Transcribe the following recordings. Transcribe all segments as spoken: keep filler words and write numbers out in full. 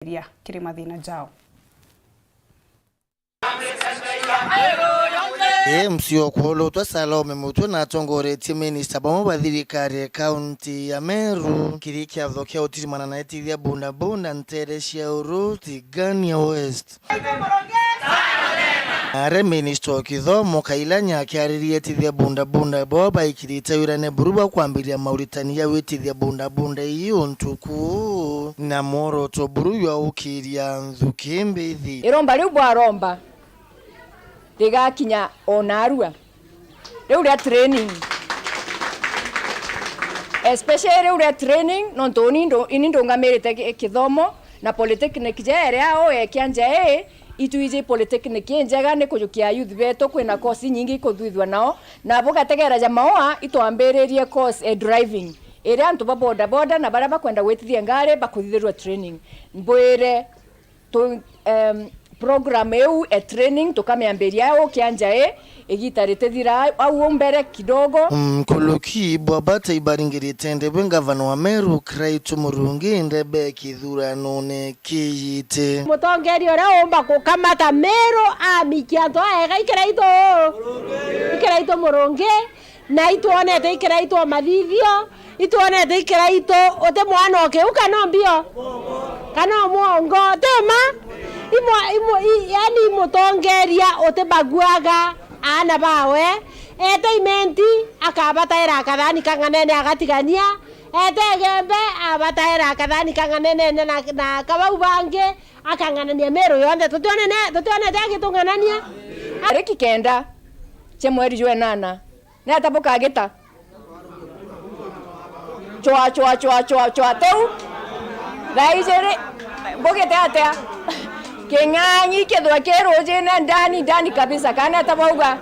ria kiri mathina jao. M C o kwolotwa Salome Mutwe na atongoretie minista bamwe ba thirikari ya kaunti ya Meru kiri kiatho kia utirimana na itithia bunda bunda ntere cia Uru, Tigania West. Are minista o kithomo Kailanya akiariria itithia bunda bunda bo baikirite wirane buru bwa kwambiria mauritani ya witithia bunda bunda ii untuku na mworoto buru jwa ukiria nthuki mbithi. Iromba riu bwaromba rigakinya o narua. Riu ria training. Especially riu ria training, nontu uni ndu-, ini ndungamirite ki-, kithomo na polytechnic ja iria o ya Kianja ii, itwiji polytechnic injega ni kujukia youth betu, kwina course inyingi ikuthuithua nao, na bugategera ja maua itwambiririe course ya driving, iria antu ba boda boda na baria bakwenda gwitithia ngari bakuthithirua training. Mbwire tu, em, program iu e training tukamiambiria au Kianja ii, igita ritithira au mbere kidogo. Nkuruki bwa bata ibaringirite ndebe ngavana wa Meru Kiraitu Murungi ndebe kithuranone kiite. Mutongeria uria umba kukamata Meru amikia antu aega i Kiraitu, i Kiraitu Murungi. Na itwonete i Kiraitu o mathithio, itwonete i Kiraitu uti mwana o kiu kana o mbio, kana o mwongo, ti ma? Imwe, imwe, i, yani, i mutongeria utibaguaga aana bawe, ete Imenti, akabataira kathani kang'anene agatigania, ete Igembe, abataira kathani kang'anene na, na kabau bangi, akang'anania Meru yonthe. Tutionene, tutionete agitung'anania. Tariki kenda cia mweri jwa enana, ni ata bukagita? Chwa, chwa, chwa, chwa, chwa, tiu. Thaa ijiri, bugite atia? King'ang'i kithwa ki rujine ndani, ndani kabisa, kana ata bauga?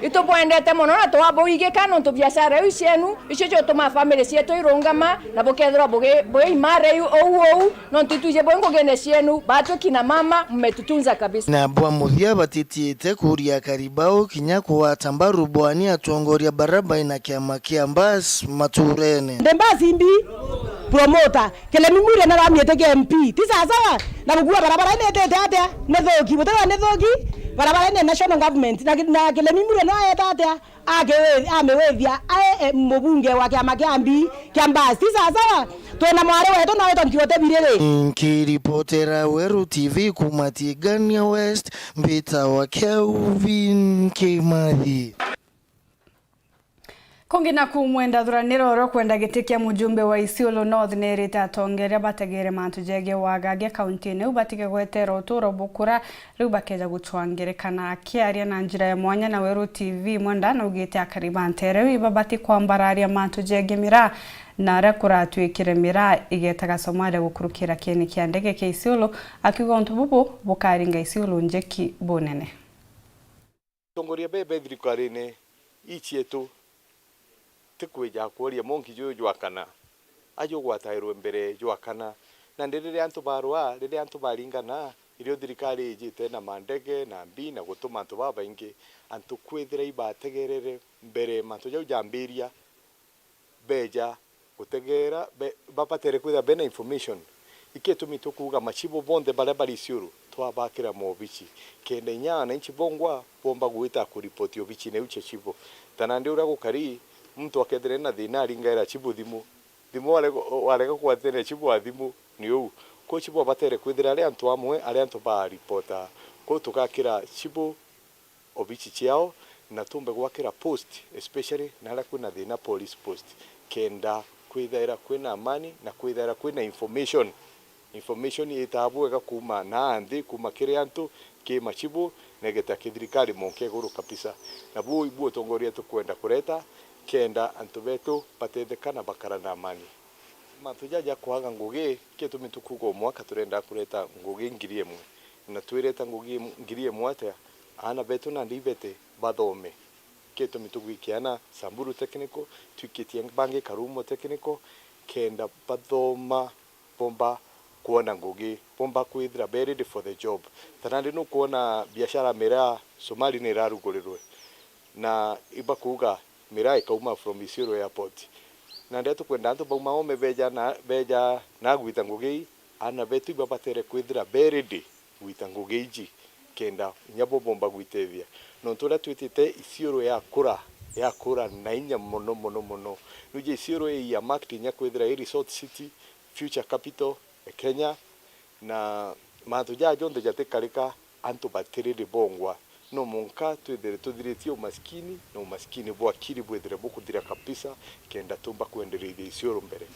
Itubwendete mono na twabuigika nontu biashara iu cienu, icio ciutuma family cietu irungama, na bukethirwa bugi-, bwi imara iu ou ou, nontu itwiji bwi ngugine cienu, batwi kina mama, mmetutunza kabisa. Na bwa muthia batitiite kuuria akari bao kinya kugwata mbaru bwani atongoria baria baina kiama kia Mbas maturene. Ndi Mbas imbi promoter, Kilemi Mwiria naramiite ki M P. Ti sawasawa? Na bugua barabara ino itite atia? Ni thuki. Butirwa ni thuki? Barabara ino ni national government. Na, na Kilemi Mwiria no aeta atia? Akiwi-, amiwithia ai, e, mubunge wa kiama kia mbi kia Mbas. Ti sawasawa? Twina mwari wetu na witwa Nkirote Biriri. Nkiripotera Weru T V kuma Tigania West, mbitawa Kelvin Kimathi. Kungi naku mwenda thuraniro uria ukwenda giti kia mujumbe wa Isiolo North nerite atongeria bategere mantu jegii wagagia kauntine iu batige gwetera uturo bukura riu bakeja guchwangirekana. Akiaria na njira ya mwanya na Weru T V, Mwenda naugite akari ba ntere iu ibabati kwambararia mantu jegii miraa na aria kuratwikire miraa igetaga Somalia gukurukira kieni kia ndege kia Isiolo, akiuga untu bubu bukaringa Isiolo njeki bunene. Atongoria bebe thirikarine ii cietu, ti kwija kworia monki juju jwa kana, aja ugwatairwe mbere jwa kana. Nandi riria antu barwaa, riria antu baringana, irio thirikari ijite na mandege na mbi na gutuma antu babaingi, antu kwithira ibategerere mbere mantu jau jambiria, beja gutegeera, be-, babatere kwithira bena information. Ikio gitumi tukuuga machibu bonthe baria bari Isiolo, twabakira moobichi, kenda inya wananchi bongwa boomba gwita kuripoti obichine iu cia chibu. Ta nandi uria gukari, muntu akethira ena thina aringaira chibu thimu, thimu warega, warega kugwatithania chibu wa thimu, ni uu. Kwou chibu abatere kwithira ari antu amwe aria antu baripota. Kwou tugakira chibu obichi ciao, na tumbe gwakira post, especially naria kwina thina police post, kenda kwithaira kwina amani na kwithaira kwina information. Information itaa bwega kuuma naa nthi, kuuma kiri antu, ki machibu, na igeta ki thirikari monke iguru kabisa. Na buu ibu utongoria tukwenda kureta, kenda antu betu batetheka na bakara na amani. Mantu jaja kwaga ngugi, gitumi tukuuga o mwaka turenda kureta ngugi ngiri imwe. Na twireta ngugi im-, ngiri imwe atia? Aana betu nandi ibete bathome. Gitumi tugwikia aana Samburu Technical, twikitie bangi Karumo Technical, kenda bathoma, bomba kwona ngugi, bomba kwithira be ready for the job. Ta nandi nukwona biashara miraa Somali ni irarugurirwe, na ibakuuga miraa ikauma from Isiolo Airport. Na ndeto kwenda antu bauma ome beja na, beja na gwita ngugi ii, Aana betu ibabatere kwithira be ready gwita ngugi iji kenda inya bo bomba gwitethia. Nontu uria twitite Isiolo yakura, yakura na inya mono, mono, mono. Nuji Isiolo i earmarked inya kwithira i resort city, future capital e Kenya, na mantu jaa jonthe jatikarika antu batiri ribongwa. No mwanka twithire tuthiritie umaskini, na umaskini bwa akiri bwithire bukuthira kabisa, kenda tumba kwendereithia Isiolo mbere.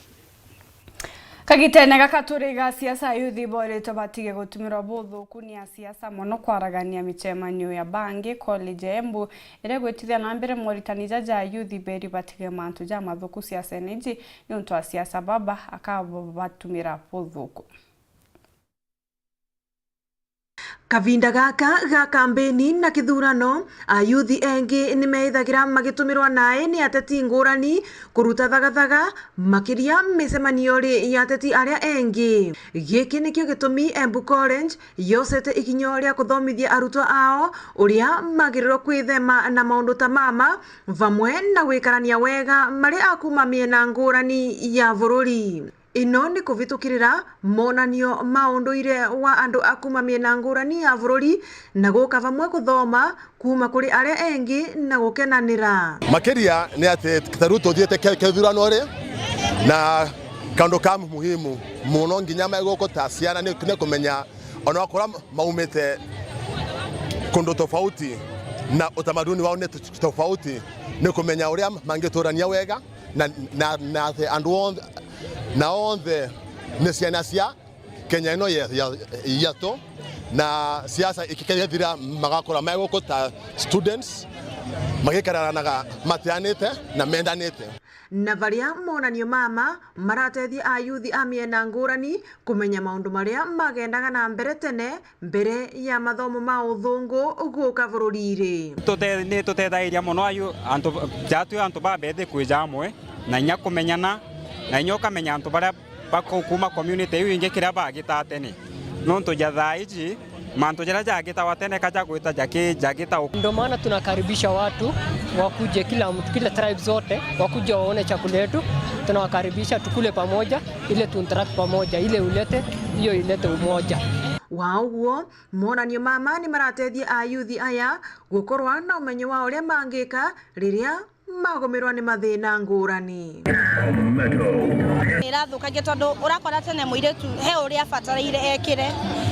Kagitene gaka turi ga siasa, ayuthi boritwe batige gutumirwa buthuku ni asiasa mono kwaragania micemanio ya bangi. College ya Embu iria igwitithia na mbere moritani jaja, ayuthi beri batige mantu ja mathuku siasene iji, niuntu asiasa baba akabatumira buthuku. Kavinda gaka ga kambeni na kithurano, ayuthi engi ni meithagira magitumirwa nae ni ateti ngurani kuruta thagathaga, makiria micemanio ri ya ateti aria engi. Giki nikio gitumi Embu College yocete ikinya ria kuthomithia arutwa ao uria magirirwo kwithema na maundu ta mama, vamwe na gwikarania wega mari a kuuma miena ngurani ya bururi. Ino ni kuvitukirira monanio ma unduire wa andu a kuuma miena ngurani ya bururi na guka vamwe kuthoma kuuma kuri aria engi na gukenanira. Makiria ni ati ta riu tuthiite ke-, kethurano ri, na kaundu ka muhimu muno nginya me guku ta ciana ni, ni kumenya ona kuria maumite kundu tofauti na utamaduni wao ni t-, tofauti, ni kumenya uria mangiturania wega. Na, na, na ati andu onthe, na onthe ni ciana cia Kenya ino ye-, ya, yatu, na siasa ikikethira magakura me guku ta students, magikararanaga matianite na mendanite. Na varia monanio mama maratethia ayuthi a miena ngurani kumenya maundu maria magendaga na mbere tene, mbere ya mathomo ma uthungu guka bururi-ri. Tute-, ni tutethairia mono ayu antu, jatwi antu babethi kwija amwe, na inya kumenyana, na inya ukamenya antu baria bako-, kuuma community iu ingi kiria bagitaa tene. Nontu ja thaa iji, mantu jaria jagitawa tene ka jagwita jaki-, jagitau. Ndio maana tunakaribisha watu wakuje, kila mtu, kila tribe zote wakuje waone chakula yetu. Tunawakaribisha tukule pamoja, ile tu interact pamoja, ile ulete, hiyo ilete umoja. Wa uguo, monanio mama ni maratethia ayuthi aya gukorwa na umenyo wa uria mangika riria magomerwa ni mathina ngurani. Ni irathukagia tondu urakora tene muiritu he uria abataraire ekire,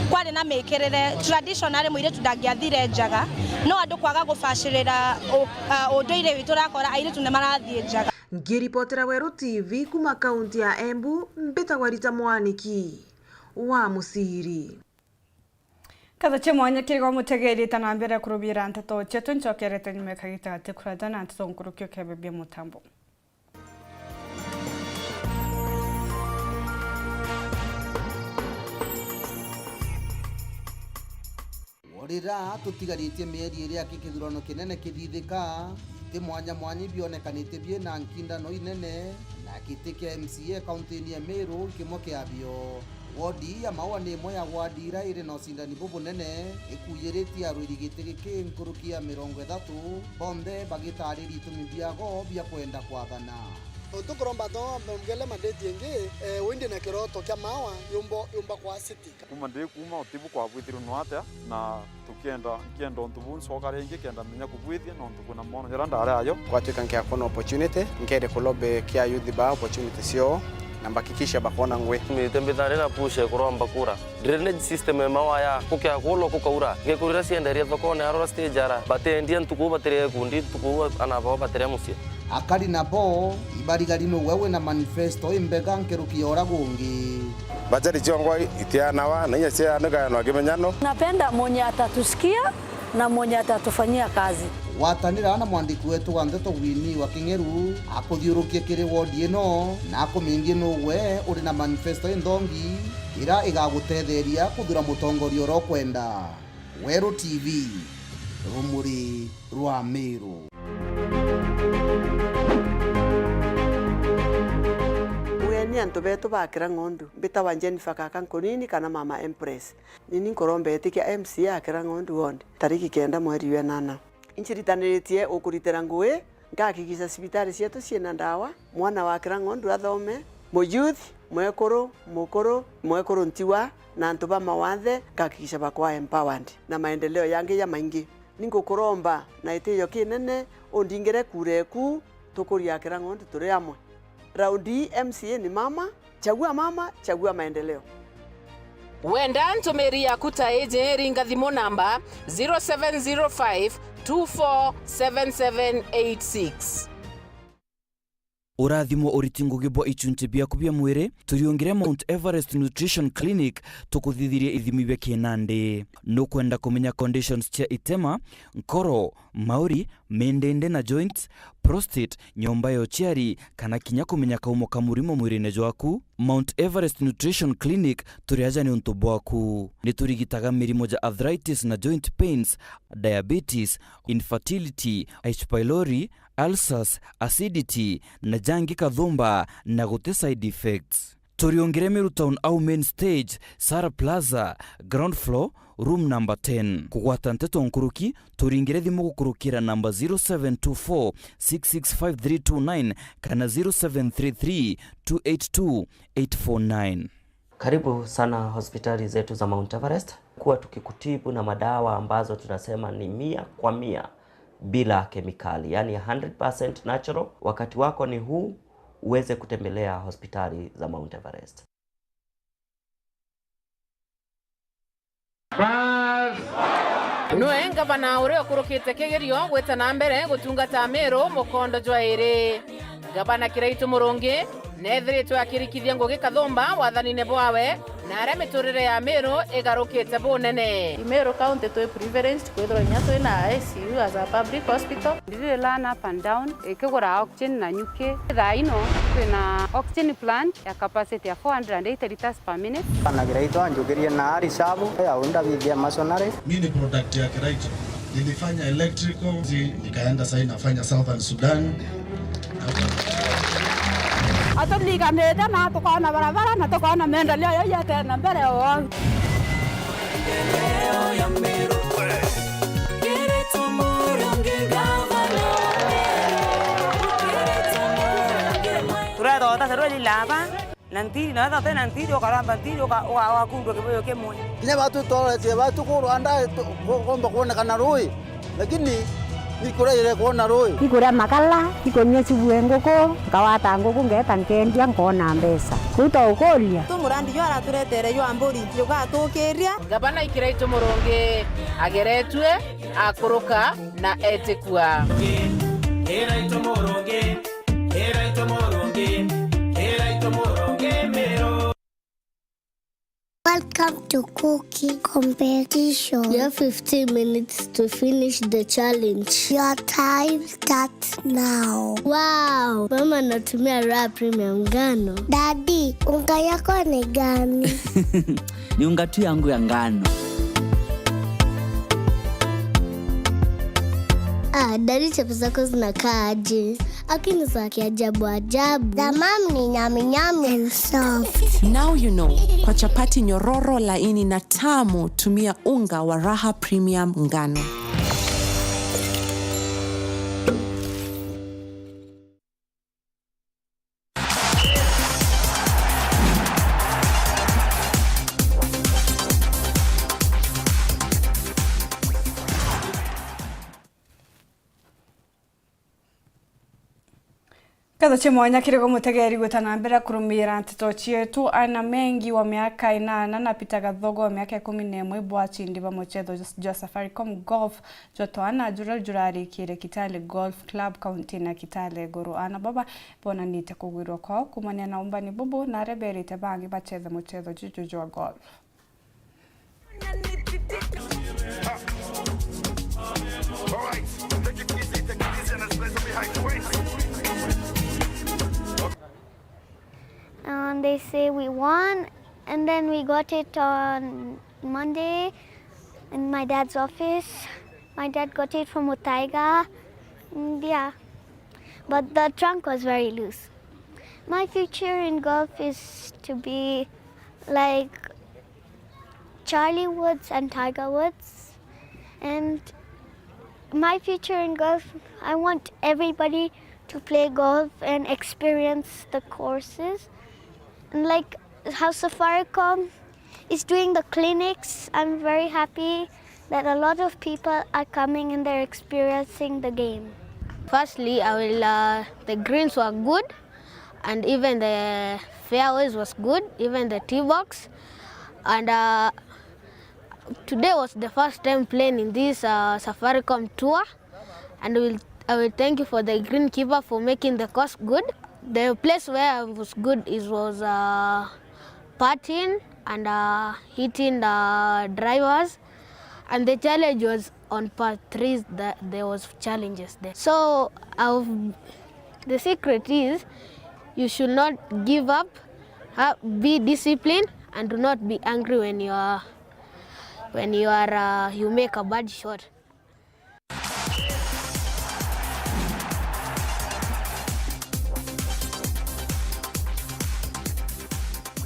kwari na mikirire, traditionally muiritu ndangiathire njaga, no andu kwaga gubacirira u-, a, unduire witu, urakora airitu ni marathie njaga. Ngiripotera Weru T V kuma kaunti ya Embu, mbitagwa Rita Mwaniki wa Musiri. Nkatho cia mwanya kiri gwa mutegeeri ta na mbere kurubira nteto cietu, ncokerete nyuma ya kagita gati kuraja na nteto nkuruki ukebebia mutambo. Rira tutigaritie mieri iri aki kithurano kinene kithithika, iti mwanya mwanya ibionekanitie bie na nkindano inene, na giti kia M C A kauntini ya Meru kimwe kiabio. Wodi ya Maua ni imwe ya wodi ira iri na ucindani bubunene, ikuuyiritie arwiri giti giki nkuruki ya mirongo ithatu, bonthe bagitaariria itumi biago bia kwenda kwathana. Untu kuromba to mbongele mandate ingi, eh, windi na kiroto kia Maua yumba, yumba kwa city. Kuma ndi kuma utibu kwabwithirwe no atia, na tukienda, nkienda untu buu ncoka ringi kenda menya kubwithia nontu kwina mono jaria ndari ayo. Gwatuika nkiakona opportunity, nkeri kulobe kia youth ba opportunity cio, na mbakikisha bakona ngwi. Mite mbitharira pushe kuromba kura. Drainage system e Maua ya kukia kulo kukaura. Ngikurira cienderia thokone arora stage ara. Batendia ntuku batire kundi ntuku ana bao batire mucii. Akari nabo ibarigari nuwe wina manifesto imbega nkiruki ya uria gungi. Bajari ciongwa itianawa, na inya cianugayanwa kimenyano. Napenda mwenye atatusikia na mwenye atatufanyia kazi. Gwatanira na mwandiki wetu wa ndeto Winnie wa King'eru, akuthiurukie kiri wodi ino, na akuminthie nuwe uri na manifesto inthongi ira igagutetheria kuthura mutongoria uria ukwenda. Weru T V, rumuri rwa Meru. Ugeni antu betu ba Kirang'ondu, mbitawa Jennifer Kaka Nkunini kana Mama Empress. Nini nkuromba itikia M C A a Kirang'ondu ward, tariki kenda mweri wa nana. Inciritaniritie ukuritira ngui, nkahakikisha cibitari cietu ciina ndawa, mwana wa Kirang'ondu athome, Muyouth, mwekuru, mukuru, mwekuru ntiwa, na antu ba mawathe, ngakikisha bakwa empowered na maendeleo yangi jamaingi. Ningukuromba na itiyo kinene undingire kura eku, tukuria kira ng'ondu turi amwe. Raundi ii M C A ni mama, chagua mama, chagua maendeleo. Wenda ntumiri yaku ta iji, ringa thimu namba zero seven zero five two four seven seven eight six. Urathimo uriti ngugi bwa ichunchi biaku bia mwiri, turiungire Mount Everest Nutrition Clinic tukuthithirie ithimi bia kinandi. Nukwenda kumenya conditions cia itema, nkoro, mauri, mindindi na joints, prostate, nyomba ya uciari, kana kinya kumenya kaumo ka murimo mwirine jwaku? Mount Everest Nutrition Clinic turi aja niuntu bwaku. Niturigitaga mirimo ja arthritis na joint pains, diabetes, infertility, H pylori, ulcers, acidity, na jangi kathumba na guti side effects. Turiungire Meru Town au main stage, Sara Plaza, ground floor, room number ten. Kugwata nteto nkuruki, turingire thimu gukurukira namba zero seven two four six six five three two nine kana zero seven three three two eight two eight four nine. Karibu sana hospitali zetu za Mount Everest. Kuwa tukikutibu na madawa ambazo tunasema ni mia kwa mia bila kemikali, yani hundred percent natural. Wakati wako ni huu uweze kutembelea hospitali za Mount Everest. Bas. Nwe ngavana uria ukurukite kigerio gwita na mbere gutungata Meru mukondo jwa iri. Ngavana Kiraitu Murungi neethiritwe akirikithia ngugi kathumba wathanine bwawe, na aria miturire ya Meru igarukite bunene. Meru County twi privileged kwithirwa inya twina I C U as a public hospital. Ndiri learn up and down, ikigura oxygen na nyuki. Thaa ino twina oxygen plant ya capacity ya four hundred and eighty liters per minute. Bana Kiraitu anjukirie na ari sabu ya unda bithia masonary. Mi ni product ya Kiraitu. Nilifanya electrical, zi-, nikaenda sasa nafanya Southern Sudan. Aturiganite na tukona barabara na tukona maendeleo yaiete na mbere o. Turetha utasarua lilaba. Na ntiri, na wethira utina ntiri, ukaramba ntiri, uka-, uka-, ugakundwa kibuyu kimwe. Kinya batu tworetie batu ku Rwanda, tu-, ku-, kumba kwonekana rui, lakini nikuraire kwona rui. Ikuria makala, ikunyua subu e nguku, nkawata nguku, ngeeta nkendia, nkona mbeca. Kuu twaukuria. Tu murandi jwa araturetere jwa mburi, jugatukiria. Ngavana Kiraitu Murungi ageretue, akuruka na etikua. Kiraitu Murungi. Kiraitu Murungi, Kiraitu Murungi Meru. Welcome to cooking competition. You have fifteen minutes to finish the challenge. Your time starts now. Wow, mama anatumia Raha Premium ngano. Daddy, unga yako ni gani? Ni unga tu yangu ya ngano. Ah, daddy, chapo zako zinakaa aje? Lakini za kiajabu ajabu. Za mam ni nyami nyami and soft. Now you know. Kwa chapati nyororo, laini na tamu, tumia unga wa Raha Premium ngano. Ngatho cia mwanya kiri gwe mutegeri gwita na mbere kurumiira nteto cietu. Ana Mengi wa miaka inana na Peter Gathogo wa miaka ikumi na imwe ibo acindi ba muchetho jwa Safaricom Golf jwa twana juria jurarikire Kitale Golf Club, kaunti ya Kitale iguru. Ana baba bonanite kugwirwa kwao kumania na umbani bubu, na aria berite bangi bachethe muchetho juju jwa golf. And they say we won, and then we got it on Monday in my dad's office. My dad got it from Muthaiga. And yeah, but the trunk was very loose. My future in golf is to be like Charlie Woods and Tiger Woods. And my future in golf, I want everybody to play golf and experience the courses. Like how Safaricom is doing the clinics, I'm very happy that a lot of people are coming and they're experiencing the game. Firstly, I will. Uh, the greens were good, and even the fairways was good, even the tee box, and uh, today was the first time playing in this uh, Safaricom tour, and will I will thank you for the greenkeeper for making the course good. The place where I was good is was uh, putting and uh, hitting the drivers, and the challenge was on par threes that there was challenges there. So I've, the secret is you should not give up. Ha- be disciplined and do not be angry when you are when you are uh, you make a bad shot.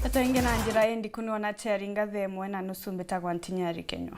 Tata ingi na njira indiku niwona charinga thaa imwe na nusu mbitagwa Ntinyari Kenywa.